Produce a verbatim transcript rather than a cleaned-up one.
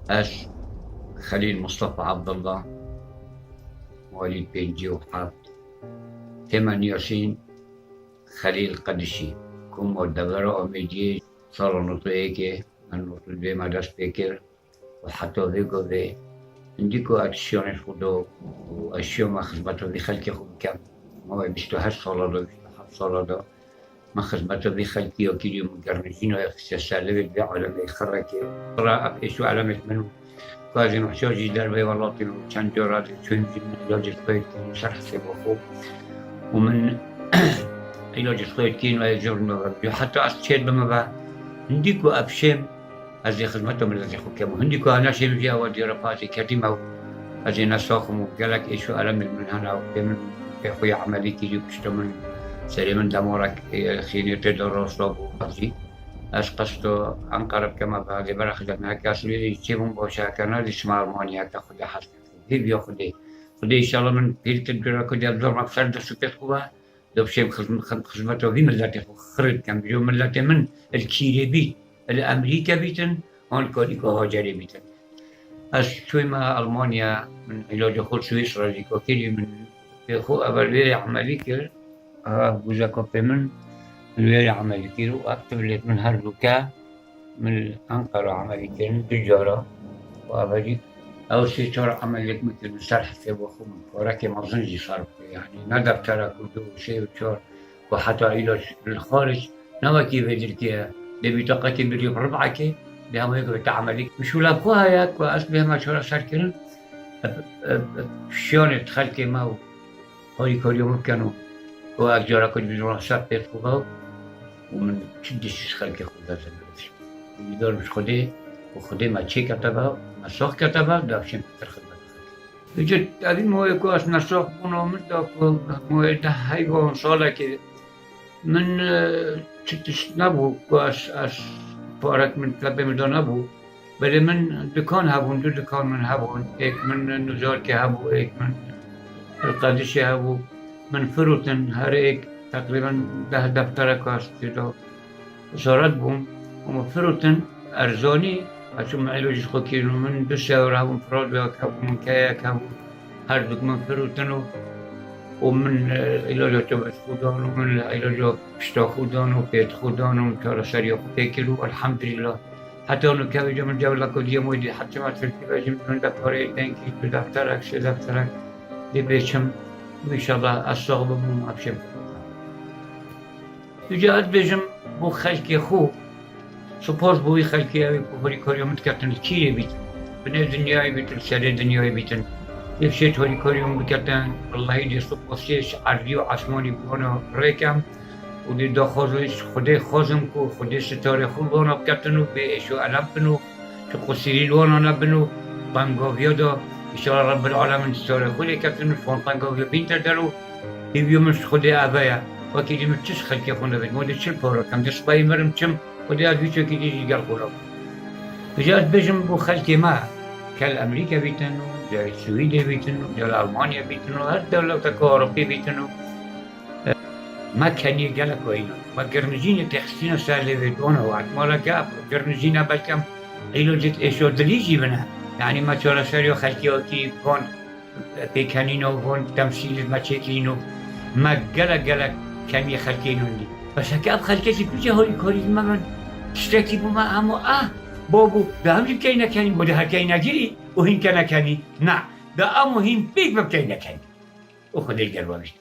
Ez Xelîl Mustafa Abdullah, walî pêncî û heft, Temen Yasîn Xelîl Qedişî, ku me devera Amêdiyê sala notê yekê, me notê duyê me dest pê kir û heta vê gavê hindî ku aksiyonê xwe do û eşiyo me xizmeta vî xelkê xwe bikem. Mawê bîst û heşt sala de, bîst û heft sala de, Min xizmeta vî xelkî ya kirî û min gernijîna ya xiste ser lê vê alemê xirrekê. Xira ev êş û elemêt min û gazên û hişa jî derveyê welatê min û çend cara dê çûyîm jî min îlacê xwe yê dikîn û ser hesêba xwe. Û min îlacê xwe yê dikîn û ez jor nabim. Yo heta ez çêd bime ve hindî ku ev şêm Ez ê xizmeta miletê xwe bikim û hindî ku neşêm jî ewa diyara xwe ez ê kedî me û ez ê nesaxim û gelek êş û elemên min hene û pê min pê xwe yê emelî kirî û pişta min serê min demarek, e, xînê tê de rasta bû. Ev jî ez qesto Enqere bikeme ve ez ê beraxizem. Heke ez lê çêbûm baş e, heke ne dî çima Almanya heke Xwedê hez kir. Hêviya Xwedê. Xwedê înşallah min pêlî te dûra ku diya zor me ser dest û pêt xwe be. Dibşêm xizm-, xizm-, xizmeta vî miletê xwe xirê dikem. Bêjo miletê min li kîrê bît, li Emerîke bîtin, an karîka Hacerê bîtin. Ez çûyme Almanya, min îlaca xwe Swîsra jî ka kirî, min pê xwe ev li wêrê emelî kir. Ev bûzeka pê min li wêrê emelî kir û ev tivlêt min her du ke Min li Enqera emelî kirin du cara û ev jî ew sê çar emeliyek min kirin ser hesêba xwe min karekê mezin jî sar bike. Yanî ne defterek û du û sê û çar ku heta îlac li xaric ne wekî vê dilkê ye. Dê bî taqetê birî bi ribekê dê hemû yek bête emelî. Mişûla xwe heye ku ez bêhme çareser kirin, eb, eb, eb, şiyanê xelkê me û Harîkariya min bikin û ku ez cara ku dibînim ser pêt xwe be û min çi dişt xelkê xwe derdin. Didar ji Xwedê û Xwedê me çêkete be, me sax kete be, dibşên pitir xizmet xelkê. Îca evî moyê ku ez nesax bûna min da ku moyê deh heyvan salekê Min, e, çi tişt nebû ku ez, ez parek min kepê min de nebû. Belê min dikan hebûn, du dikan min hebûn. Êk min Nizarkê hebû, êk min Qedişê hebû. Min firotin, her êk teqrîben deh defterek ez tê de zaret bûm. Û min firotin, erzanî, ez çûm îlacê xwe kirin û min du sewr hebûn, Pradok hebû, min keyek hebû. Her du min firotin û, û min, e, îlaca çavê xwe dan û min îlaca pişta xwe dan û pêt xwe dan û min çareseriya xwe tê kir û elhamdulillah. Heta nûke vêca min cewla ku diyem wê dî heta me Tirkî vejim min de pareyê denkî du defterek, sê defterek dê bêçim û înşallah ez sax bim û em şêm. Îca ez bêjim bo xelkê xwe, spas bo wî xelkê ew ê ku harîkariya min diketin li kîrê bîtin, binê dinyayê bîtin, serê dinyayê bîtin. Ê şêt harîkariya min biketin, wellahî dê spas ê ji erdî û esmanî bi wana rêkem û dê daxwazê ji Xwedê xwazim ku Xwedê sitarê xwe li wana biketin û bê êş û elem bin û Ji qusîrî li wana nebin û tengaviya de, înşallah Rebbil Alemin sitarê xwe lê ketin û ji wan tengaviya bînte der û hêviya min ji Xwedê eve ye. Wekî dî min çi ji xelkê xwe nebêt, ma dê çi li para kem, dê sipayî mirim çim, Xwedê ez vî çekî dî jî gel xwe re. Vêca ez bêjim bo xelkê me, gel Emerîke bîtin û gel Swîdê bîtin û gel Almanya bîtin û her dewleteke Ewropî bîtin û Me keniyê gelek weyî ne. Me girnijînê têxistîne ser lêvê dona û ehtimaleke girnijîne belkem îlocê êşo dilî jî bine. Yanî me çareseriya xelkê wekî van pêkenîn û van temsîlê me çêkirîn û me gelek gelek keniyê xelkê nûndî. Bes heke ev xelkê jî tu jî harîkarî me min tiştekî bû me hemû ah babû de em jî bikeyne kenî, bo de herkeyne girî û hîn kene kenî. Na, de em û hîn pêk bibikeyne kenî. û Xwedê li gel we bît.